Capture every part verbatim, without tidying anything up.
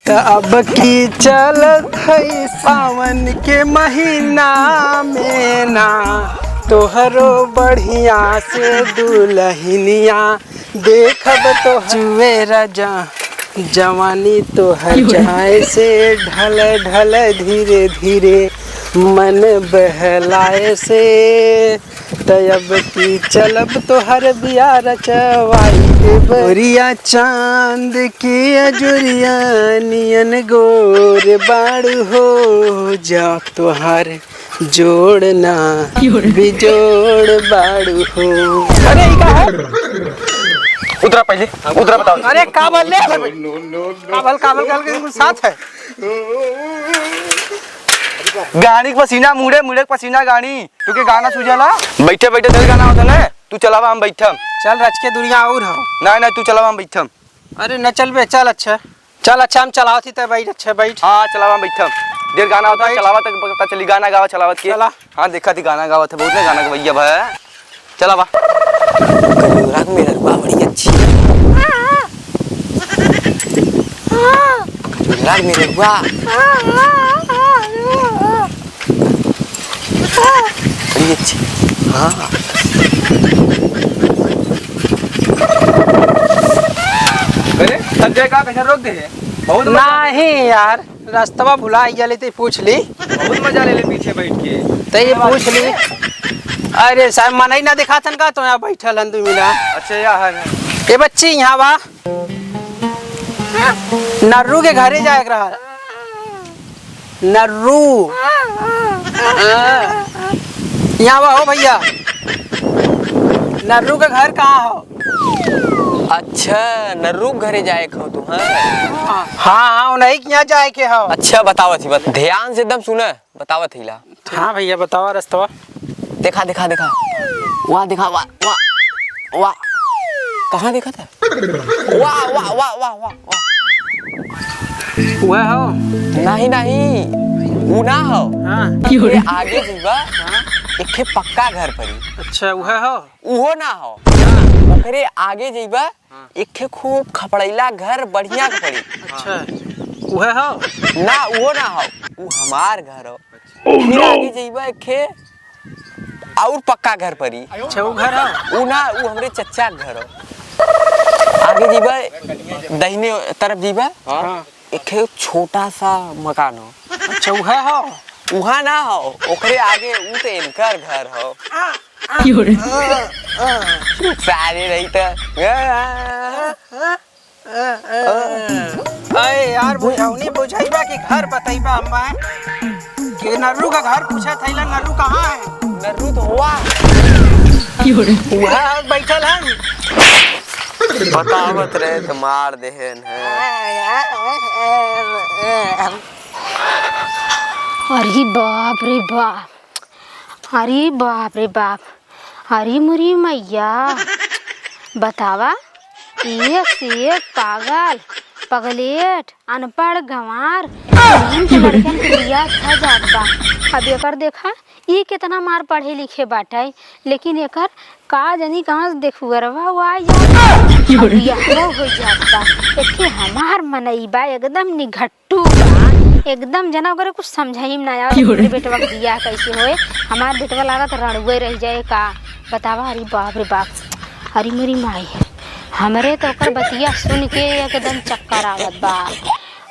त अब की चलत है सावन के महीना में ना, तोहरो बढ़िया से दुलहिनिया देखब तो जुए राजा, जवानी तोहर जाए से ढल ढल धीरे धीरे, मन बहलाए से। त अब की चलब तोहर बिया रचवाई देब। गोरिया चांद के अजुरिया नियन गोर बाड़ू हो, जा तोहार जोड़ ना बिजोड़ बाड़ू हो। अरे, ई का है? उतरा पहले, उतरा, बताओ। अरे, का बोल ले? का बोल, का बोल, का बोल, का बोल, साथ है। गाड़ी के पसीना मुड़े, मुड़े के पसीना गाड़ी। तू के गाना सूझला? बैठे बैठे ढेर गाना होता ना, तू चलावा हम बैठम। चल रच के दुनिया और हो। नहीं नहीं, तू चलावा हम बैठम। अरे न चल बे, चल अच्छा। चल अच्छा, हम चलावत ही तय बैठ, अच्छा बैठ। हाँ चलावा हम बैठम। ढेर गाना होता है, बैठ। चलावा तक पता चली गाना गावा चलावत के। चला। हाँ देखा थी गाना गावत है, बहुत ना गाना गवैया भाई। चला बा। खजूरा के मेहरुआ बड़ी अच्छी है। खजूरा के मेहरुआ। बड़ी अच्छी। हाँ। अरे, संजय का कैसे रोक दे है? बहुत मजा नहीं यार। रस्तवा भुला गया, लेते पूछ ली। बहुत मजा ले ले पीछे बैठ के। तो ये पूछ ली। अरे साहब, मनई ना दिखातन का, तो यहाँ बैठल हन तू मिला। अच्छा, यहाँ है। ए बच्ची, यहाँ बा। नर्रू के घरे जाए के रहा। नर्रू। यहाँ बा हो भैया। नर्रू के घर कहाँ हो? अच्छा, नर्रू के घरे जाए के हो तू, हाँ? हाँ, हाँ, उन्हीं के यहाँ जाए के हो। अच्छा, बतावत ही, बत-, ध्यान से एकदम सुने, बतावत ही ला। हाँ भैया, बतावा रस्तवा। देखा, देखा, देखा। वाह, देखा, वाह, वाह, वाह। कहाँ देखा था? वाह, वाह, वाह, वाह, वाह, वाह। वह हो? नहीं, नहीं, ऊ ना हो। हाँ। ये आगे जीवा, हाँ। एक ठे पक्का घर पड़ी। अच्छा, वह हो? उहो ना हो। ओकरे आगे जइबा, हाँ। एक ठे खूब खपड़ैला घर बढ़िया के पड़ी। अच्छा, उहे हो? ना, उहो ना हो, उ हमार घर हो। Oh, फिर no! आगे जइबा एक ठे और पक्का घर पड़ी। अच्छा, उ घर हो? उ ना, उ हमरे चच्चा के घर हो। आगे जइबा, दहिने तरफ जइबा, हाँ। एक ठे छोटा सा मकान हो। अच्छा, उहे हो? उहाँ ना हो, ओकरे आगे उ तो इनकर घर हो। क्यों रे? सारे रही तो। अरे यार, बुझौनी बुझाइबा कि घर बतइबा हम्मा? कि नर्रू का घर पूछत हइला, नर्रू कहाँ है? नर्रू तो हुआ। क्यों रे? हुआ बैठल हन। बतावत रहे तो मार देहेन है। अरे बाप रे बाप, अरे बाप रे बाप, अरे मुरी मैया, बतावा, एक से एक पागल, पगलेट, अनपढ़, गंवार, नीम के लड़कन के बियाह खा जात बा। अब एकर देखा, ई केतना मार पढ़े लिखे बाटे, लेकिन एकर का जनी कहाँ से देखुअरवा वो आ जात बा। अब बियाहवा हो जात बा। एके हमार मनई बा, एकदम निघट टू बा, एकदम जना ओकरे कुछ समझाई में ना आवे, क्यों रे? हमरे बेटवा के बियाह कैसे होए, हमार बेटवा लागत रणुए रह जाए का। बतावा, अरे बाप रे बाप, अरे मेरी माई, हमरे तो ओकर बतिया सुन के एकदम चक्कर आवत बा।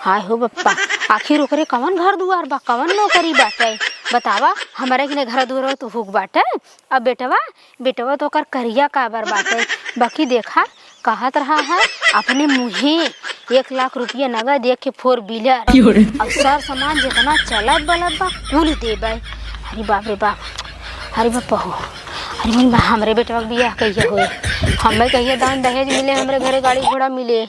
हाय हो बप्पा, आखिर ओकरे कवन घर दुआर बा, कवन नौकरी बाटे? बतावा, हमरे के घर दुआर तो हुक बाटे। अब बेटवा, बेटवा तो ओकर करिया काबर बाटे, बाकी देखा, कहत रहा है अपने मुँहे एक लाख रुपया नगद, एक ठे four wheeler। क्यों रे? अब सर सामान जितना चलत बलत बा, कुल देबै। अरे बाप रे बाप, अरे बाप हो, अरे मोरी माँ, हमरे बेटवा के बियाह कहिया होए, हमें कहिया दान दहेज मिले, हमरे घरे गाड़ी घोड़ा मिले।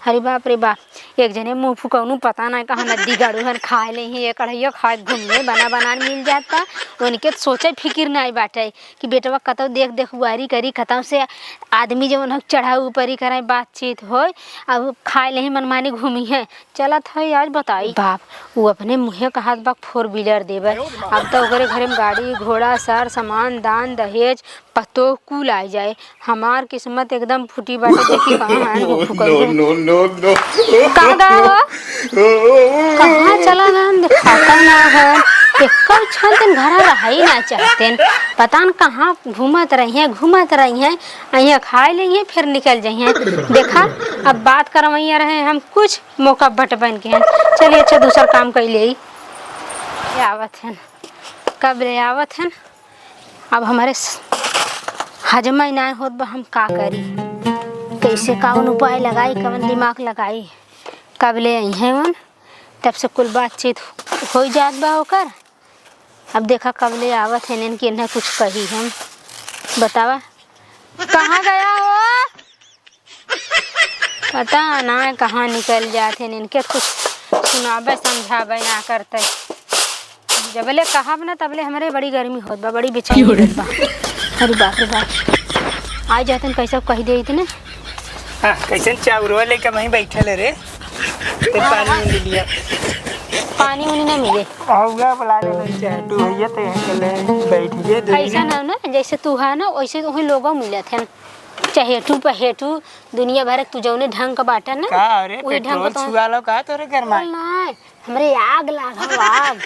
अरे बाप रे बाप, एक जने मुँह फुकौनू पता नहीं कहाँ नदी गाड़ू हन, खाए नहीं है, एक कढ़ैया खाए घूमिए, बना बना मिल जाता, उनके तो सोचे फिकिर नहीं बाटे। कि बेटवा कतौ देख देखुआरी करी, कतौ से आदमी जवन हो चढ़ाऊ ऊपरी करे, बातचीत होय, अब खाए लेही मनमानी घूमी है। चलत है आज बताई। बाप, उ अपने मुँहे कहत बा four wheeler देबै। अब तो ओकरे घरे में गाड़ी, घोड़ा, सर, सामान, दान, दहेज, पतोह कुल आइ जाए। हमार किस्मत एकदम फूटी बाटे, देखी कहाँ है वो फुकौनू। कहाँ गया हो? कहाँ चला गया? हम देखाता ना है। एक्को छन दिन घर रहा ही ना चाहते हैं। पता न कहाँ घूमत रही हैं, घूमत रही हैं। अइहें खाए लेइहें, फिर निकल जइहें। देखा, अब बात करवइया रहे हम, कुछ मौका बट बन के हैं। चलिए, अच्छा, दूसर काम कर ले। आवत हैं, कब ले आवत हैं? अब हमरे स-, हजमा ही नाय होत बा, हम का करी? कैसे, कौन उपाय लगाई, कौन दिमाग लगाई? कब ले आई हैं उन, तब से कुल बातचीत हो ही जात बा ओकर। अब देखा कब ले आवत हैं, इनके इन्हें कुछ कही हम। बतावा, कहाँ गया हो? पता ना कहाँ निकल जात हैं, इनके कुछ सुनावे समझावे ना करते। जबले कहब ना तबले हमरे बड़ी गर्मी होत बा, बड़ी बेचैनी होत बा। अरे बाप रे बाप, आ जातन कैसे कह दे इतने। हाँ, कैसन चाउरवा लेके वहीं बैठल है रे? ते हाँ, पानी हाँ। उनी लिया। पानी उनी ना मिले। आऊगा बुला ले नहीं चाहे तू भैया, ते यहाँ के ले बैठ गए दो। ऐसा ना, ना, जैसे तू है ना, वैसे वही लोगों मिलत हैं। चहेटू पहेटू, दुनिया भर के तू जौने ढंग का बाटा ना, का रे, वही ढंग का पेट्रोल तो छुआ लो का तोरे घर में? पेट्रोल ना, हमरे आग लागल आग,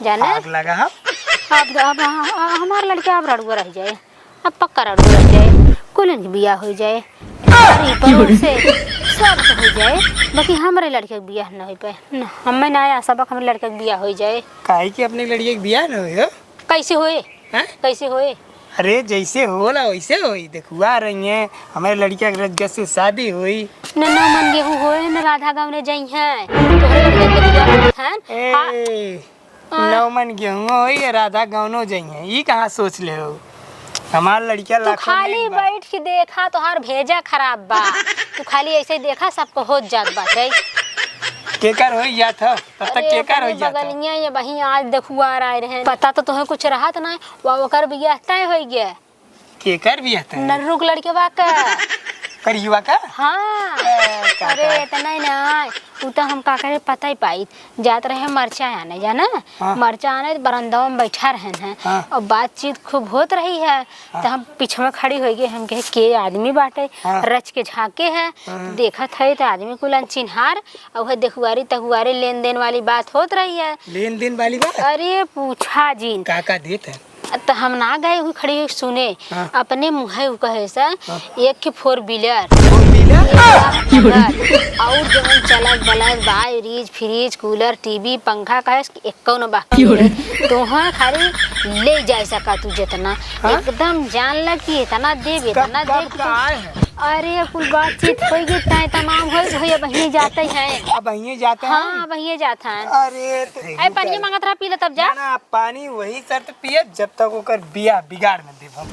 जाने? आग लगा हम? अब, अब ह-, ह-, हमार लड़का अब रड़ुआ रह जाए, अब पक्का रड़ुआ रह जाए, कुलन के बियाह हो जाए, अरे, परोर से सब तो हो जाए, बाकी हमरे लड़के के बियाह न हो पाए। न, हमें ना आया सबक हमरे लड़के के बियाह हो जाए। काहे कि अपने लड़के के बियाह न होए हो? कैसे होए? हैं? कैसे होए? अरे, जैसे होला वैसे होई। देखुआ रही हैं, हमारे लड़किया के रजगत से शादी होई। न नौ मन गेहूं होए, न राधा गाँव ने जाई हैं। तोहरे लड़के के बियाह होत हन। ए, हाँ। आ। नौ मन गेहूं होई, राधा गाँव न जाई हैं। ई कहाँ सोच ले हो? हमार लड़किया तू लाखों में खाली एक बार। बैठ के देखा, तोहार भेजा खराब बा। तू खाली ऐसे ही देखा, सबको होत जात बाटे। केकर होई जात ह? तब तक अरे, केकर अपने होई जात ह? बगलिया ये बही आज देखुआ आए रहे। पता तो तोहे कुछ रहत ना, वो ओकर बियाह तय होई गया। केकर बियाह तय? नर्रू के लड़के बा का। करियुआ का? हाँ। ए, का, अरे, का? इतना ही ना, उ तो हम का करे पता ही पाई। जात रहे मरचा आने, जाना? हाँ। मरचा आने तो बरंदवा में बैठा रहन है। हाँ। और बातचीत खूब होत रही है। हाँ। तो हम पीछे में खड़ी हो गई, हम कहे, "के आदमी बाटे?" हाँ। रच के झांके है। हाँ। देखत है तो आदमी कुलन चिन्हार, और वह देखुआरी तकुआरी लेन देन वाली बात होत रही है। लेन देन वाली बात? अरे, पूछा जिन। का का देत है? त हम ना गए, वही खड़ी हुई सुने। हाँ। अपने मुँहे उ कहे से, हाँ। एक के four wheeler, four wheeler? एक लाख नगद, और जवन चलत बलत बा, fridge, fridge, cooler, TV, पंखा, कहे से एक्को न बाकी रहे। तोहर खाली ले जाए सका तू जितना। हाँ? एकदम जान ल कि इतना देब, कब, इतना कब देब कि का तू आए हैं? अरे, कुल बातचीत होई गई, तय तमाम होई, भैया बहिनी जाते हैं। अब बहिनी जाते हैं? हाँ, बहिनी जाते हैं। अरे, तो अरे, पानी मांगत रहा, पी ले तब जा। ना, ना, पानी वही शर्त पिए जब तक ओकर बियाह बिगाड़ न देब हम।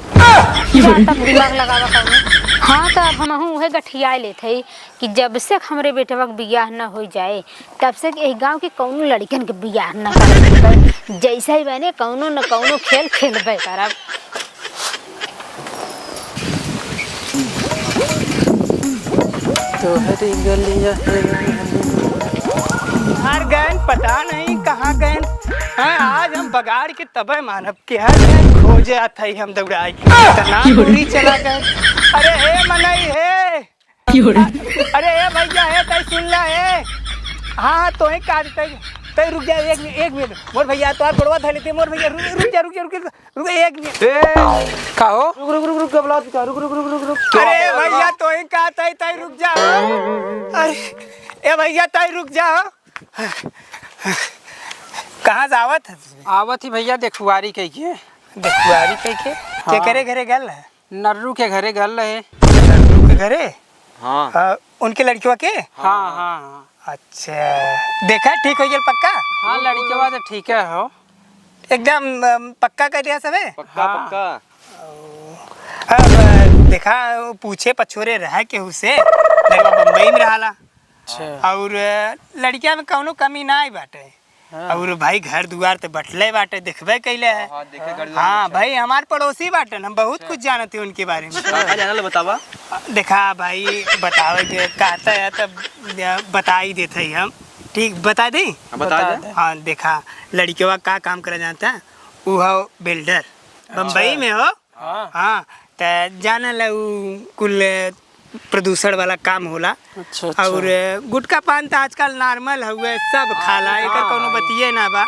जा तब दिमाग लगावा कौनो। हाँ, तो अब हमहूँ उहे गठियाए लेत हई कि जब से हमरे बेटवा के बियाह न हो जाए, तब से एह गाँव के कौनो लड़कन के बियाह न करे के पड़े। जैसे ही बने कौनो न कौनो खेल खेलबे करब। तोहरी गलिया है। हार गए, पता नहीं कहाँ गए। हाँ, आज हम बगाड़ के तबे मानब। केहर के खोजे आत हई हम दौड़ाई। इतना दूरी चला गए। अरे हे मनई हे। अरे हे भैया हे, तई सुन ला हे। हाँ, हाँ, तोही काट, तई, तई रुक जा, एक मिनट, एक मिनट। मोर भैया, तोहार गोड़वा धर लेते, मोर भैया, रुक, रुक जा, रुक जा, रुक जा, रुक, एक मिनट। ए, का हो? रुक, रुक, रुक, रुक, गबला चुका, रुक, रुक, रुक, रुक, रुक। अरे भैया, तोही का, तई, तई रुक जा। अरे, ए भैया, तई रुक जा। कहाँ से आवत है? आवत ही भैया, देखुआरी कह के। देखुआरी कह के? हाँ। केकरे घरे गल है? नर्रू के घरे गल रहे। नर्रू के घरे? हाँ। आ, उनके लड़कवा के? हाँ, हाँ, हाँ। अच्छा, देखा ठीक हो गया पक्का? हाँ, लड़कवा तो ठीक है हो। एकदम, अम, पक्का कर दिया सबे? पक्का, हाँ। पक्का। अब, अ, देखा, वो पूछे पछोरे रहा केहू से, लड़का बम्बई में रहाला। अच्छा। और, अ, लड़किया में कौनो कमी ना आई बाटे। हाँ। और भाई, घर दुआर ते बटले बाटे, देखबे कैले है। हाँ, हाँ, देखे, घर दुआर हाँ, बटले। भाई, हमार पड़ोसी बाटे न, हम बहुत अच्छा। कुछ जानते हैं उनके बारे में। का, का जानल बतावा? देखा भाई, बतावे के कहता है तब बता ही देते हैं हम। ठीक, बता दी? हाँ, बता बता दे। दे। हाँ, देखा, लड़कवा का काम करा जानता है? वो हो welder, अच्छा। बम्बई में हो। हाँ। हाँ, त जानल है उ कुल प्रदूषण वाला काम होला। अच्छा, अच्छा। और गुटखा पान त आजकल normal हउए, सब खाला, हाँ, एकर हाँ, कउनो हाँ। बतिये ना बा।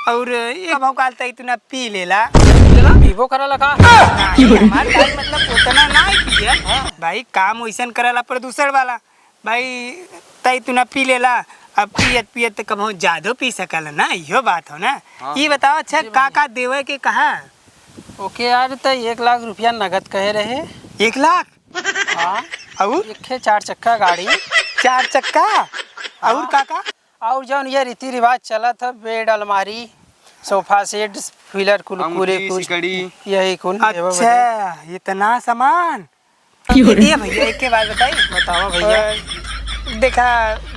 और एक भौकाल त इतना पी लेला। पीबो करला का? नहीं, हमार कहल मतलब उतना ना पिए। हाँ। भाई, काम वइसन करला प्रदूषण वाला। भाई, तई तू ना पी लेला, अब पियत पियत त कबहूँ जादो पी सकल ना, इहो बात हो ना। हाँ, ई हाँ। बताओ, अच्छा, जी का भैया। का देवे के कहा? ओके यार, त एक लाख रुपया नगद कहे रहे। एक लाख? हाँ। और? एक है चार चक्का गाड़ी। चार चक्का? और हाँ। का का? और जौन ये रीति रिवाज चलत है, बेड, अलमारी, सोफा सेट, पिलर, कुल, पूरे अंगूठी, कुल, सिकड़ी। यही कुल देवे बदे। अच्छा, इतना सामान? क्यों रे? ए भैया, एक के बात बताई। बतावा भैया। अ, देखा,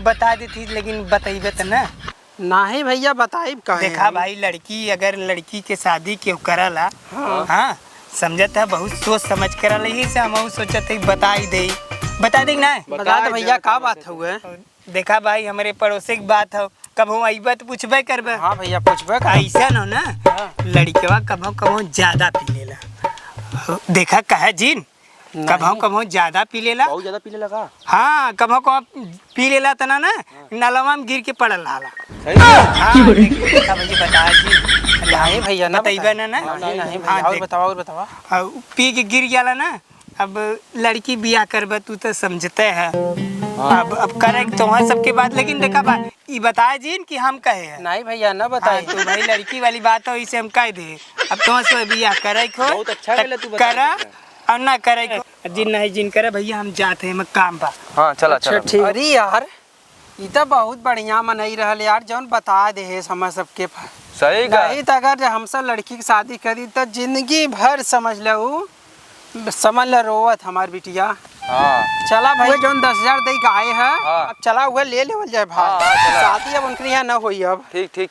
बता देती, लेकिन बतइबे त ना। नाही भैया, बताइब काहे देखा हम? भाई, लड़की, अगर लड़की के शादी केहू करला, हाँ। हाँ, समझत है, बहुत सोच समझ करला, यही से हमहू सोचत है, बताई दे। बता दे कि ना? बता दे भैया, का बात हउए? देखा भाई, हमरे पड़ोसे के बात हो, कबहूँ अइबे त पूछबे करबे। हाँ भैया, पूछबे करब। अइसन हो ना, हाँ। लड़कवा कबहूँ, कबहूँ ज्यादा पी लेला। देखा, कहे जिन, नहीं। कबहूँ, कबहूँ ज्यादा पी लेला। बहुत ज्यादा पी लेला का? हाँ, कबहूँ, कबहूँ पी लेला तना ना, हाँ। नलवा में गिर के पड़ल रहला। सही में? हाँ, देखा भैया, बता जिन। नहीं भैया, ना बतइबे बताई। ना, ना? नहीं, नहीं भैया, हाँ, और देख। बतावा, और बतावा। हाँ, पी के गिर जाला ना, अब लड़की बियाह करबे तू त समझते है। हाँ। अब, अब करे के तोहर सबके बात, लेकिन देखा बा, ई बताए जिन कि हम कहे हैं। नहीं भैया, ना बताई। हाँ, तो भाई लड़की वाली बात हो, इसे हम कह दे। अब तोहर से बियाह करे के हो, बहुत अच्छा त कहले तू बता करा, दे। और ना करे के हो। जिन नहीं जिन करे भैया, हम जाते हैं, हमें काम बा। हाँ, चला, अच्छा, चला। ठीक। अरे यार, ई त बहुत बढ़िया मनई रहल यार, जौन बता देहे हमर सबके प-, सही का? नहीं त अगर जे हमसे लड़की के शादी करी त जिंदगी भर समझ ले उ, समझ ले रोवत हमार बिटिया। हाँ। चला भाई, जौन दस हजार दे के आए हैं, हाँ। अब चला उहे ले लेवल जाए भाई। हाँ, हाँ, चला। शादी अब उनके यहाँ न होई अब। ठीक, ठीक,